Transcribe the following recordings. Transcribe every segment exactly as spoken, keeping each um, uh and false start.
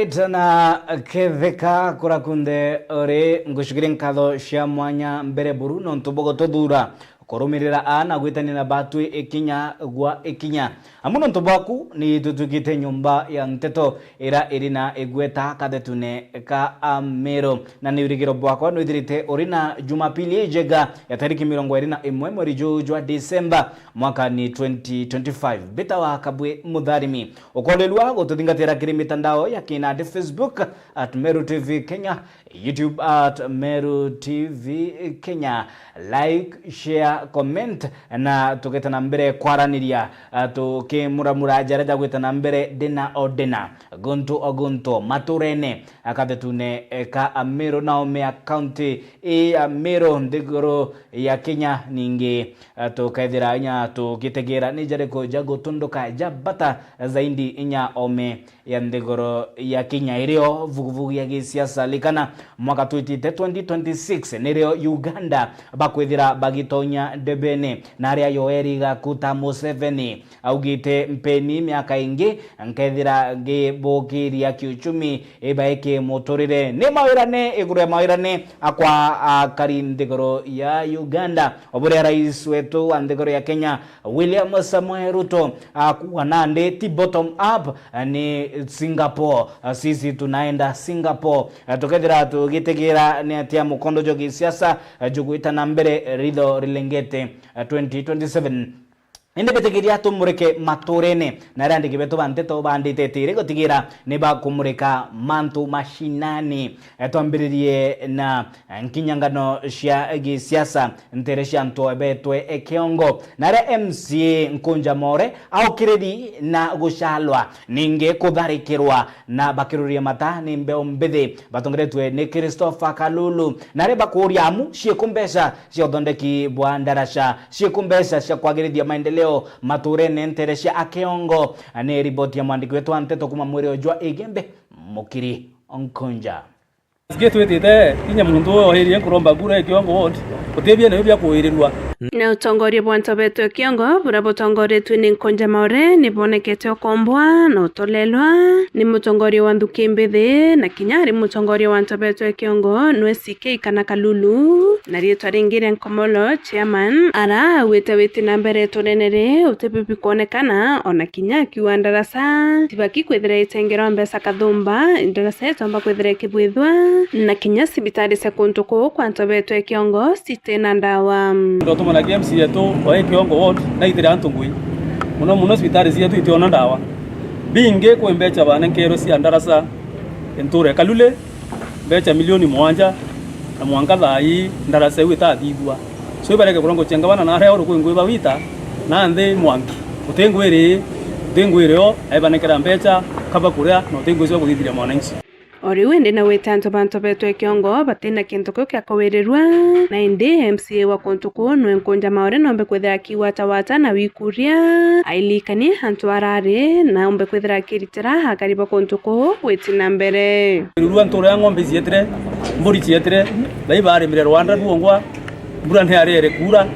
Ita na ketheka kura kunthe uri, ngucukirie nkatho cia mwanya mbere buru nontu bwa gututhuura, kurumirira aa na gwitania na batwi ikinya gwa ikinya. Amu nontu bwaku ni tutwikite nyumba ya nteto ira iri na igweta kathetune ka Amiru, na ni urigiro bwakwa nwithirite uri na Jumapili ijega ya tariki mirongo iri na imwe mweri juu jwa Disemba mwaka ni twenty twenty-five. Mbitawa Kabwi Mutharimi. Ukoorerua gututhingatira kiri mitandao ya kinandi, Facebook at Meru T V Kenya, YouTube at Meru T V Kenya. Like, share, comment, na tugete na mbere kwaraniria, ah, tukimuramura jaria jagwita na mbere dina o dina, guntu o guntu, maturene, ah, kathetune, eh, ka Amiru na Omea County i Amiru, nthiguru ya Kenya. Ningi, ah, tukethira inya tugitegera ni jariku jagutunduka ja bata zaidi inya ome ya nthiguru ya Kenya irio vuguvugu ya gisiasa. Likana mwaka twitite twenty twenty-six nirio Uganda bakwithira bagitonya ndebene na aria Yoweri Kaguta Museveni augite, "Mpeni miaka ingi, nkethira ngibukiria kiuchumi, ibae kimuturire." Ni mawirane iguru ya mawirane akwa akari nthiguru ya Uganda, oburia rais wetu wa nthiguru ya Kenya William Samoei Ruto akuuga nandi ti bottom up, ni Singapore. Sisi tunaenda Singapore. Tukethira tugitigira ni atia mukondo jwa gisiasa jugwita na mbere ritho rilengete twenty twenty-seven. Indi bitikiria tumurike maturene na aria andiki betu ba nteto baandite tiri gutigira ni bakumurika mantu mashinani. Eh, twambiririe na, eh, nkinyangano cia gisiasa ntere cia antu ebetwe e kiongo. Na aria M C A Nkunja More aukiriri na gucalwa, ningi kutharikirwa na bakiruria mata ni mbeo mbithi batongeretwe ni Christopher Kalulu. Na aria bakuuria amu ciiku mbeca cia uthondeki bwa ndaraca, ciiku mbeca cia kwagirithia maendeleo maturene ntere cia a kiongo. Ni riboti ya mwandiki wetu wa nteto kuma mwiri jwa Igembe, Mukiri Nkunja. Ngi twitite kinya muntu uyu oirie nkuromba kura e kiongo ward, utibia nayo bia kuirirua. Na utongoria bwa ntobetu e kiongo buria butongoretue ni Nkunja Maore ni bwonekete ukombwa na utolelwa ni mutongoria wa nthuki mbithi, na kinya ari mutongoria wa ntobetu e kiongo nwe C K kana Kalulu, na riitwa ringi ria Nkomolo Chairman, ara augite witi na mbere turene ri utibibi kwonekana, ona kinya akiuga ndaraca tibaki kwithira itengerwa mbeca kathumba, ndaraca itomba kwithira ikibwithwa, na kinya cibitari cia kuntu kuu kwa ntobetwe e kiongo citi na ndawa. Ndotumanagia M C A yetu wa e kiongo ward naitire antu ngui. Muno muno cibitari cietu itiona ndawa. Bingi kwi mbeca banenkerwe cia ndaraca ntura e Kalule, mbeca milioni mwanja, na mwanka thaa ii ndaraca iu itathithua. So ibareke kurongwa cia ngavana na aria uru kwi ngui bawita na nthi mwanki. Uti ngui ri, uti ngui rio, aibanekera mbeca, kaba kuria, na uti ngui cia kuthithiria mwananchi. O riu indi na gwita antu ba ntobetwe e kiongo batina kintu kiu kia kuwirirua, na indi M C A wa kuntu kuu nwe Nkunja Maore nombe kwithira akiwatawata na wikuria, ailikanie antu arari na ombe kwithira akiritira akari ba kuntu kuu gwiti na mbere. Rurua ntura ya ng'ombe cietire, mburi cietire, thai barimire rwanda ruongwa, mbura ntiarere kuura,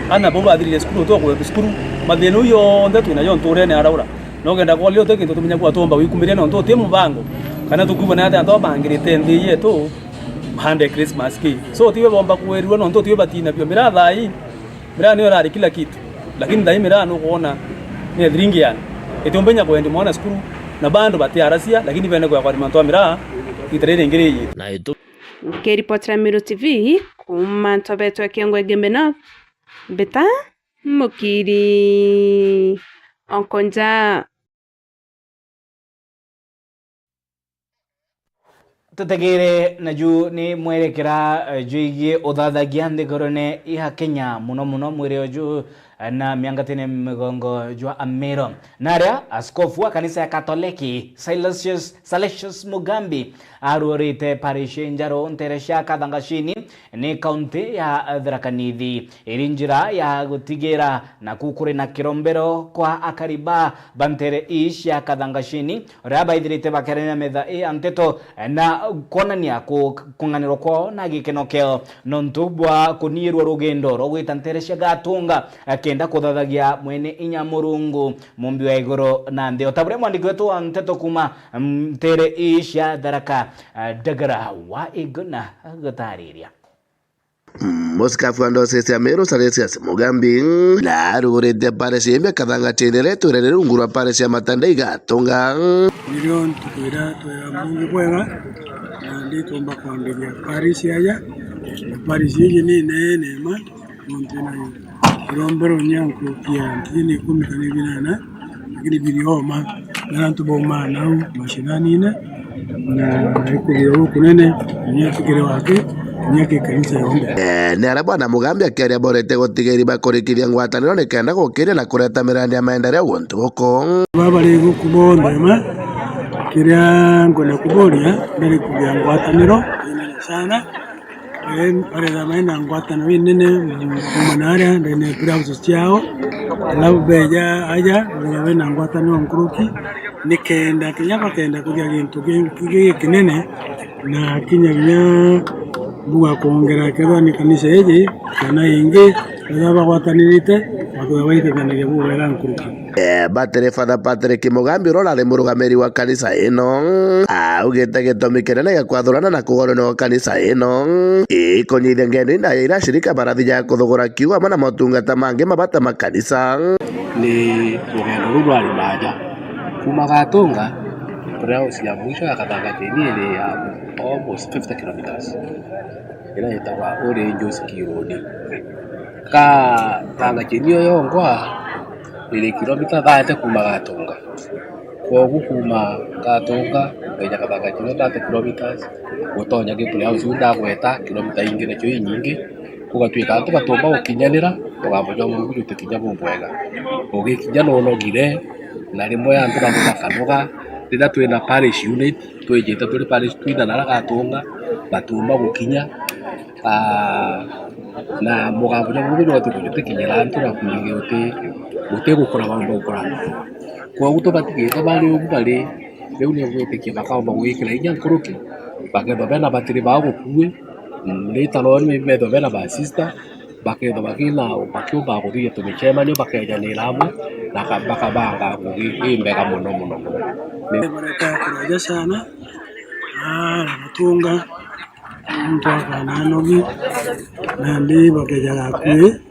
ana bau bathirire cukuru, twakwenda cukuru, mathina u yonthe twinayo nturene araura. Na ugenda kworia uti kintu tumenya kwa tuomba gwikumiria nontu uti mubango, kana tukwigua ni atia antu babangirite nthi yetu hande Christmas ki. So tiwe bomba kwerirua nontu tiwe batina bio. Miraa thaa ii, miraa niyo irari kila kitu. Lakini thaa ii miraa nukwona ni thiringi yani. Itiumba inya kwendi mwana cukuru, na bado batiaracia, lakini bene kwakwa ni mantu a miraa, itare ringi riyi. Na itu- Nkiripotera Meru T V kuma ntobetwe e kiongo Igembe North, Mbita Mukiri Onkonja. Tutegere naju ni mwerekera, eh, jwigii uthathagia nthigurune ya Kenya, muno muno mwiri uju, eh, na miangatine migongo jwa Amero. Na aria askofu wa kanisa ya Katoleki, Salesius, Salesius Mugambi, aruurite parish njaru ntere cia Kathangashini, ni kaunti ya Tharaka Nithi. Iri njira ya gutigira naku kuri na kirombero kwa akari ba ntere ii cia Kathangacheni, uria baithirite bakiarania metha ii ya nteto na kwonania ku-, kung'anirwa kwao na gikeno kiao nontu bwa kuniirwa rugendo rwa gwita ntere cia Gatunga, kenda kuthothagia mwene inya Murungu, mumbi wa iguru na nthi. O ta buria mwandiki wetu wa nteto kuuma, mm, ntere ii cia Tharaka, ah, Ndagara wa Iguna agutariria. Musikafu wa ndosesi ya Meru, Salesius Mugambi, na arugurite parish imwe Kathangacheni iria itwire ri rungu rwa parish ya Matanda Igatunga. Nirio ntuku iria twega Murungu bwega, na ndi tumba kwambiria parish aja, na parish iji ni neene ma, nontu ina irombero nya nkuruki ya ngiri ni ikumi kana ibinana, lakini biri oma, na antu baumaa nau mashinanine, na ikuthithwa gukunene, kinya kikiri waki, kinya ki kanisa yonthe. Eh, ni aria Bwana Mugambi akiaria borete gutigeri bakurikithia ngwataniro nikenda gukiria na kureta mirandi ya maendeleo guntu guku. Baba bari guku bonthe ma, kiria nkwenda kuboria, mbere kugia ngwataniro sana. Ee, baretha baina ngwataniro inene, kuuma na aria ndene pirabu ciao, alafu beja aja, baretha baina ngwataniro nkuruki, nikenda kinya bakenda kugia gintu gi-, gi-, gikinene, na kinya kinya buga kwongera kethwa ni kanisa iji, kana ingi, baretha bagwatanirite, bakethwa baitethanagia bubwega nkuruki. Eh, batiri Father Patrick Mugambi, uria urari murugamiri wa kanisa ino, augite gitumi kinene gia kwathurana na kugorwa ni kanisa ino, ikunyithia ngendo indaya iria ashirika barathi ja kuthugura kiugo amwe na motungata mangi mabata ma kanisa. Ni rugendo ruru rwari rwaja. Kuuma Gatunga, prayer house ya mwisho ya Kathangacheni iri ya almost fifty kilometers, iria yetagwa Orange House Road. Kathangacheni iyo yongwa iri kilomita thirty kuuma Gatunga. Kwogu kuuma Gatunga, ukeja Kathangacheni thirty kilometers, gutonya Gituri House, u ndagweta kilomita ingi nacio inyingi, gugatwika antu batumba gukinyanira, mugambo jwa Murungu jutikinya bubwega. Ugikinya nunogire, na rimwe antu bamwe bakanoga, riria twina parish unit, twijite turi parish twina na aria Gatunga, batumba gukinya, aa, na mugambo jwa Murungu jwatuku jutikinyira antu na kwingi uti, uti gukura baumba gukura. Kwogu tubatigite bari ugu bari, riu ni gwitikia bakaumba gwikira inya nkuruki, bakethwa bena batiri bao gukui, later on maybe bethwa bena ba sister, bakethwa bakina, bakiumba kuthiria tumicemanio, bakejanira amwe, na ka-, bakabanga ngugi imbega mono, mono, mono. Ni bareka kuraja sana, na, na gutunga, muntu akana anogi, nandi bakejaga akui,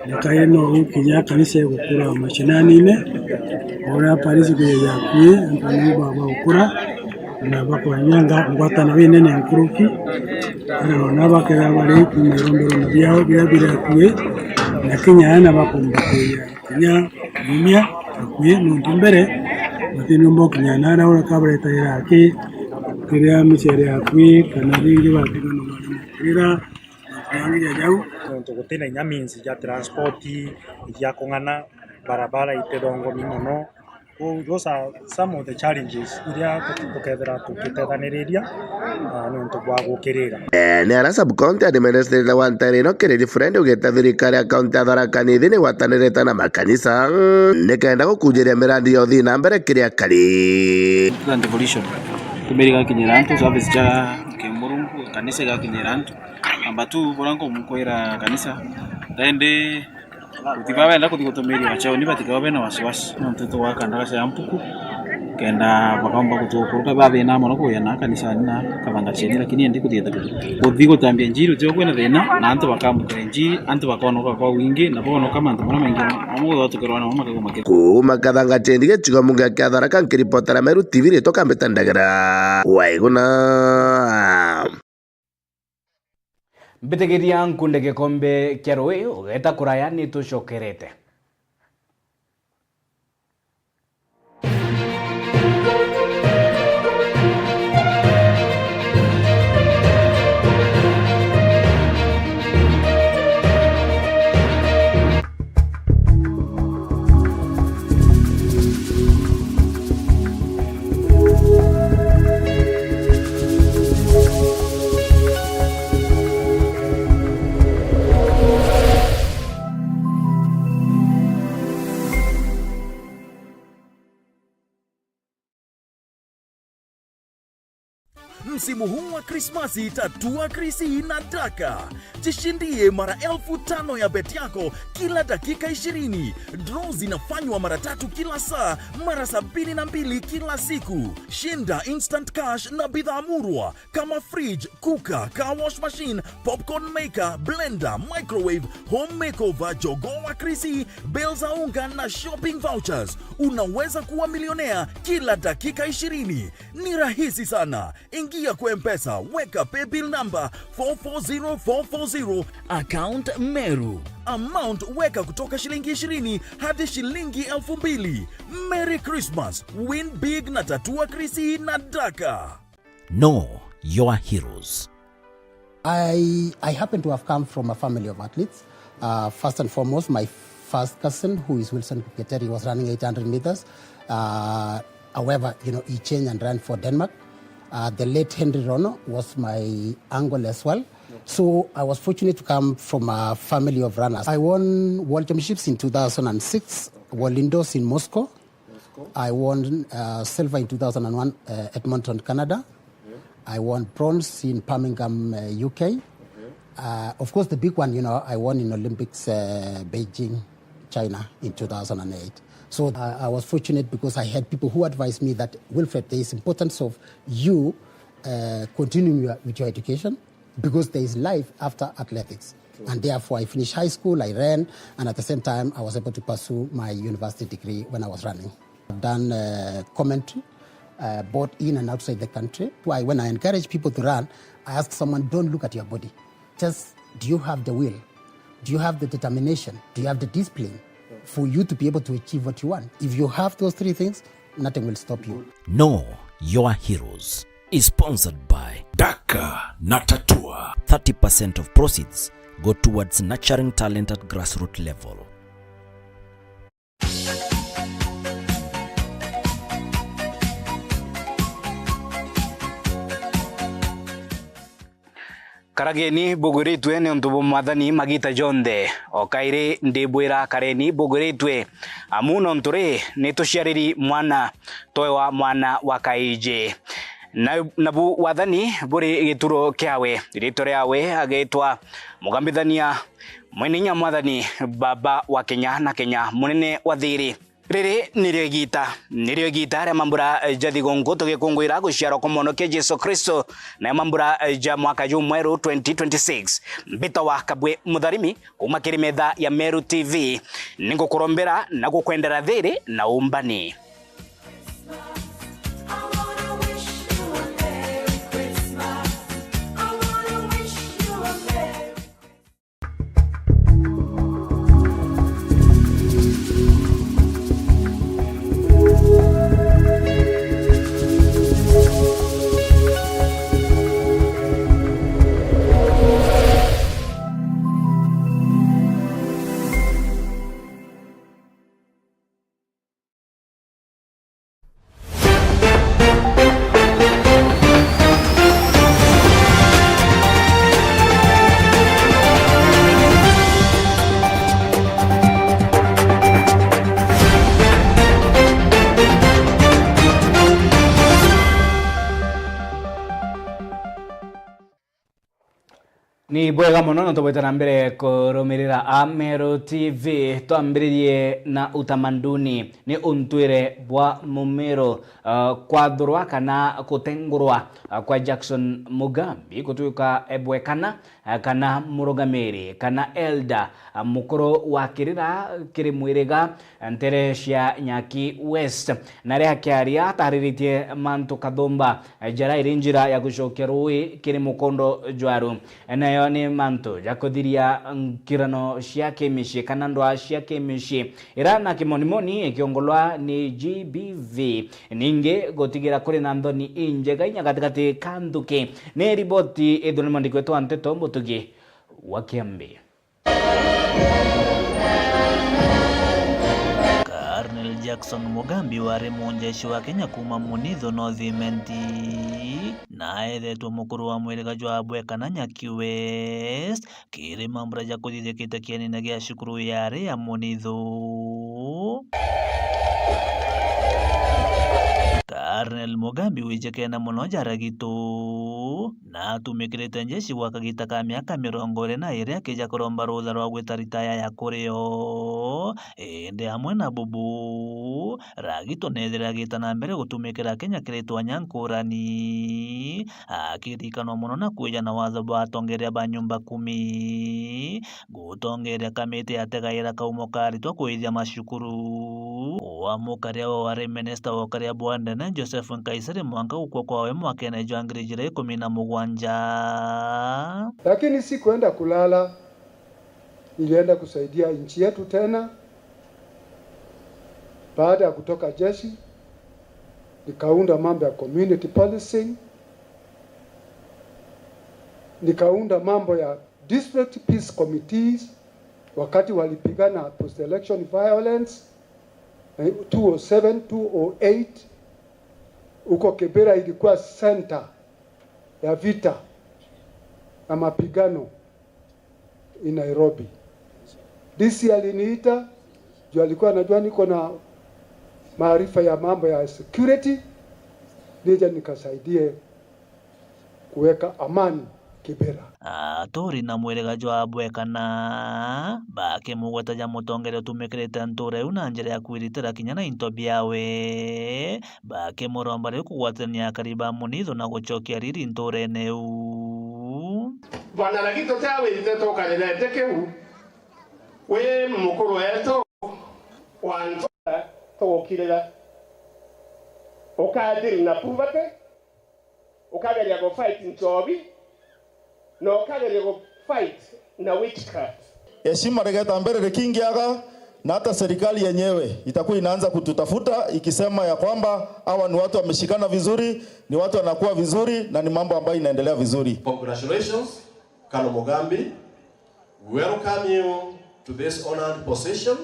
na kairi no gukinya kanisa igukura mashinanine, uria parisi kujeja akui, antu niu baba gukura, na bakwanyanga ngwataniro inene nkuruki, aria ona bakega bari kuuma irombero biao biria biri akui, na kinya aana bakumba kuya kinya kiumia akui, nontu mbere batiniumba gukinya na aria uria kabaretagira aki, kiria micere akui, kana ringi batigana bari makurira, mantu jangi ja jau. Nontu gutina inya means ja transport, ja kung'ana, barabara itithongomi mono. Kou, those are some of the challenges iria tu-, tukethira tugitethaniriria, ah, nontu bwa gukirira. Eh, ni aria sub-county administrator wa ntere ino Kennedy Friend ugite thirikari ya kaunti ya Tharaka Nithi ni gwatanirite na makanisa nikenda gukunjiria mirandi ya uthii na mbere kiri akari. Tuga devolution. Tumiri igakinyira antu, service ja kimurungu, kanisa igakinyira antu. Number two, buria nkumwira kanisa, thaindi Gutiga benda kuthi gutumiria bachauni, batiga bena wasiwasi, nontu tugwaka ndaraca ya mpuku, kenda bakaumba gutukuruka bathina mono kuya na kanisani na Kathangacheni, lakini indi kuthieta kuthi gutambia njiri utio kwina thina, na antu bakambuka njiri, antu bakonoka kwa wingi, na bonoka mantu maria maingi, amwe guthotukirwa namo makagwa makiri. Kuuma Kathangacheni, gicigo mbunge kia Tharaka, nkiripotera Meru T V, ritwa Kambita Ndagara. Waiguna. Mbitigiria nkunde gikombe kia rui, ugeta kuraya ni tucokerete. Msimu huu wa Krismasi, tatua Krisi na Daka. Jishindie mara elfu tano ya bet yako kila dakika ishirini. Draw zinafanywa mara tatu kila saa, mara sabini na mbili kila siku. Shinda instant cash na bidhaa murwa kama fridge, cooker, car wash machine, popcorn maker, blender, microwave, home makeover, jogoo wa Krisi, bale za unga na shopping vouchers. Unaweza kuwa milionea kila dakika ishirini. Ni rahisi sana. Ingia kwa M-Pesa, weka paybill number four four zero four four zero. Account Meru. Amount weka kutoka shilingi ishirini hadi shilingi elfu mbili. Merry Christmas, win big na tatua Krisi na Daka. Know your heroes. I, I happen to have come from a family of athletes. Uh, first and foremost, my first cousin, who is Wilson Kipketeri, was running eight hundred meters. Uh, however, you know, he changed and ran for Denmark. Uh, the late Henry Rono was my uncle as well. So I was fortunate to come from a family of runners. I won world championships in two thousand and six, World Indoors in Moscow. I won, uh, silver in two thousand and one, uh, Edmonton, Canada. I won bronze in Birmingham, uh, U K. Uh, of course, the big one, you know, I won in Olympics, uh, Beijing, China in two thousand and eight. So, uh, I was fortunate because I had people who advised me that, "Wilfred, there is importance of you, uh, continuing your, with your education." Because there is life after athletics. And therefore, I finished high school, I ran, and at the same time, I was able to pursue my university degree when I was running. I've done, uh, commentary, uh, both in and outside the country. Why, when I encourage people to run, I ask someone, "Don't look at your body. Just, do you have the will? Do you have the determination? Do you have the discipline for you to be able to achieve what you want?" If you have those three things, nothing will stop you. Know your heroes is sponsored by Daka na Tatua. Thirty percent of proceeds go towards nurturing talent at grassroots level. Karageni bugwiritue niuntu bwa Mwathani magiita jonthe. O kairi ndibwira, kareni bugwiritue, amu nontu ri, ni tuciariri mwana, twewa mwana wa kaiji. Na, nabu wathani buri gituro kiawe, riitwa riawe ageetwa Mugambithania Mwene Inya Mwathani, Baba wa kenya na kenya, Munene wa thiri. Riri nirio igiita, nirio igiita ria mambura ja thigunku tugikunguira guciarwa kwa Mwonokia Jesu Kristo, na mambura ja mwaka jumweru twenty twenty-six. Mbitawa Kabwe Mutharimi, kuuma kiri metha ya Meru T V, ningukurombera na gukwendera thiri na umbani. Ni bwega mono nontu bwite na mbere kurumirira Ameru T V. Twambiririe na utamaduni, ni untwire bwa Mumiru, uh, kwathurwa kana kutengurwa, uh, kwa Jackson Mugambi gutuika ebwekana, uh, kana murugamiri, kana elder, uh, mukuru wa kirira kiri mwiriga, ntere cia Nyaki West. Na ria akiaria, atariritie mantu kathumba, jaria iri njira ya gucokia ruui kiri mukondo jwaru. Nayo ni mantu ja kuthiria nkirano cia kimicii kana ndwaa cia kimicii, ira na kimonimoni ikiongolwa ni G B V. Ningi gutigira kuri na nthoni injega inya gatigati ka nthuki. Ni riboti ithwe ni mwandiki wetu wa nteto Mutugi wa Kiambi. Colonel Jackson Mugambi wari munjeshi wa Kenya kuuma Munithu North Imenti, na aethetwe mukuru wa mwiriga jwa Abwe kana Nyaki West, kiri mambura ja kuthithia kite kienine gia cukuru yari ya Munithu. Colonel Mugambi wijikene mono jaragitu. Na atumikirite njeshi gwa kagita ka miaka mirongo iri na iri akija kuromba rutha rwa gwita ritaya ya kurio. Indi amwe na bubu, Ragito nethire agita na mbere gutumikira Kenya kiri twanya nkurani, akirikanwa mono na kwija na watho bwa atongeria ba nyumba kumi, gutongeria kamiti ya tegaira kaumo ka aritwa kuithia macukuru. Wa mukaria we wari minista wa ukaria bwa ndene, Joseph Nkaissery, mwanka gukua kwawe mwakene jwa ngiri ijiri ikumi na mugwanja. Lakini sikuenda kulala, nilienda kusaidia nchi yetu tena. Baada ya kutoka jeshi, nikaunda mambo ya community policing, nikaunda mambo ya district peace committees wakati walipigana post election violence, eh, two oh seven, two oh eight. Huko Kibera ilikuwa center ya vita na mapigano in Nairobi. D C aliniita juu alikuwa anajua niko na maarifa ya mambo ya security, nije nikasaidie kuweka amani Kibera. Aturi na mwiriga jwa bwekana, bakimugweta ja mutongeria utumikirite ntura iu na njira ya kwiritira kinya na into biawe, bakimuromba riu kugwatania akari ba Munithu na gucokia riri nturene iu. Bwana Ragito, tia wirite tukarirete kiu, wi mukuru wetu wa ntu tugukirira, ukadiri na poverty, ukageria gu fight nchobi, na ukageria gu fight na witchcraft. Heshima regeta mbere rikingiaga, na hata serikali yenyewe itakuwa inaanza kututafuta ikisema ya kwamba hawa ni watu wameshikana vizuri, ni watu wanakuwa vizuri, na ni mambo ambayo inaendelea vizuri. Congratulations, Colonel Mugambi. We welcome you to this honored position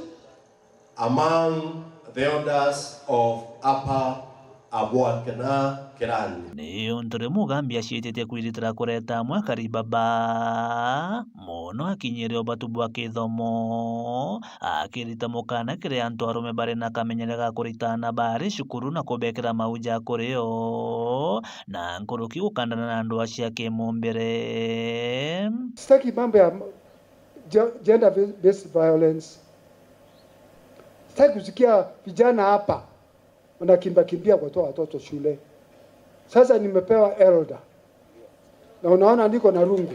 among the elders of Upper Abwakena Kirani. Ni untu ri Mugambi aciititie kwiritira kureta amwe akari baba, mono akinyire ubatu bwa kithomo, akirita mukana kiri antu arume bari na kamenyere ga kuritana bari cukuru na kubekira mau ja kurio, na nkuruki gukandana na ndwaa cia kimumbire. Sitaki mambo ya ge-, gender based violence. Sitaki kusikia vijana hapa wanakimba kimbia kutoa watoto shule. Sasa nimepewa elder. Na unaona niko na rungu.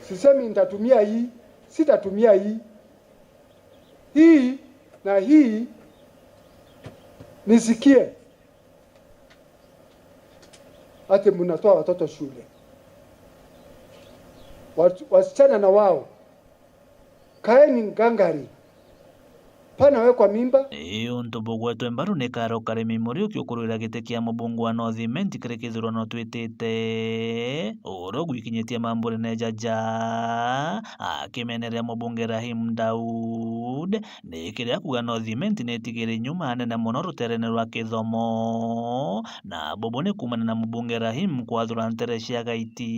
Sisemi nitatumia hii, sitatumia hii. Hii na hii nisikie ati mnatoa watoto shule. Wat-, wasichana na wao, kaeni ngangari, pana wekwa mimba. Ii untu bugwetwe mbaru ni Karo Karimi Muriuki ukurwira giti kia mubunge wa North Imenti kiri kithurano twitite, uria ugwikinyite mamburene jaja, akimeneria mubunge Rahim Daud, ni kiria kuga North Imenti ni itigiri nyuma anene mono ruterene rwa kithomo, na bubu ni kuumana na mubunge Rahim kwathura ntere cia gaiti.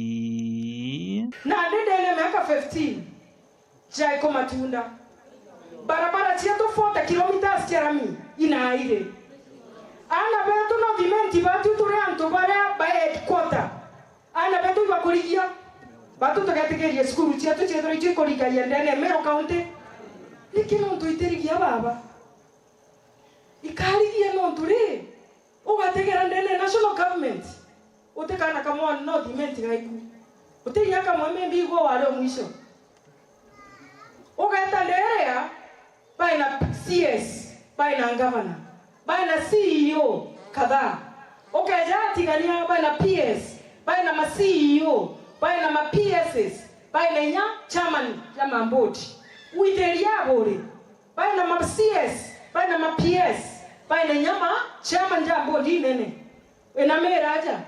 Nandi ndene miaka fifteen, jaiko matunda. Barabara cietu forty kilometres cia rami inaire. Aana betu North Imenti batu turi antu baria ba headquarter. Aana betu ibakurigia, batu tugetigirie cukuru cietu ciethirwa icio ikurigagia ndene ya Meru County. Niki nontu itirigia baba? Ikarigia nontu ri, ugategera ndene ya national government, uti kana kamwe wa North Imenti gaiku. Uti inya kamwe, maybe igwe wari o mwisho. Ugeeta nderea, baina C S, baina ngavana, baina C E O kadhaa. Ukeeja Tigania, baina P S, baina ma C E O, baina ma P Ss, baina inya chairman ya mambodi. Withiria buri, baina ma C S, baina ma P S, baina inya ma chairman ja mbodi inene. Ina mira aja.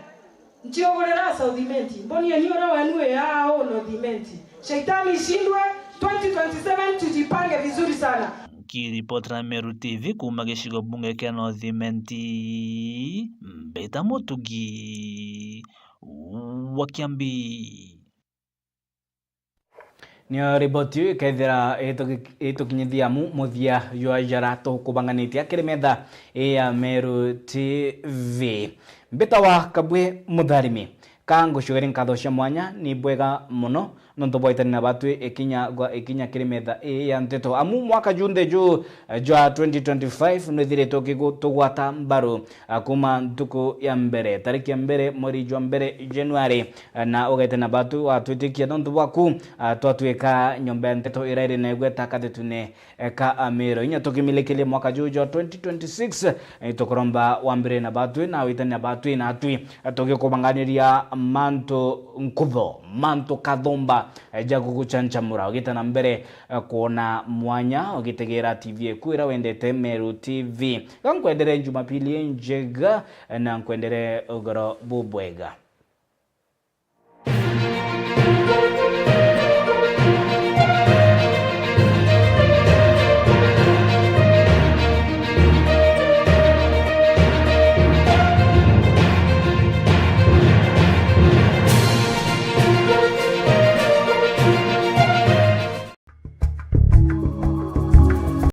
Nchiugurira South Imenti. Mboni yenyu uria wenu wi aa u North Imenti. Shaitani ishindwe, twenty twenty-seven tujipange vizuri sana. Nkiripotera Meru T V kuuma gicigo bunge kia North Imenti, Mbita Mutugi wa Kiambi. Nio riboti iu ikethira ituki-, itukinyithia amu muthia jwa jara tukubanganitie akiri metha ya Meru T V. Mbita wa Kabwe Mutharimi, ka ngucugeri nkatho cia mwanya, ni bwega muno nontu bwa itani na batwi ikinya gwa ikinya kiri metha ii ya nteto. Amu mwaka junthe ju, eh, jwa twenty twenty-five nwithiritwe ukigu-, tugwata mbaru, ah, kuma ntuku ya mbere, tariki ya mbere, mweri jwa mbere, January, ah, na ugaite na batwi watwitikia nontu bwaku, ah, twatwika nyomba ya nteto ira iri na igweta kathetune, eh, ka Amiru. Inya tukimilikiria mwaka juju jwa twenty twenty-six, eh, tukuromba wambire na batwi na witani na batwi na atwi, eh, tugikubanganiria mantu nkutho, mantu kathumba, eh, ja guguchanchamura, ugite na mbere, eh, kwona mwanya, ugitegera T V eku ira wendete, Meru T V. Ga nkwendere Jumapili injega, eh, na nkwendere ugoro bubwega.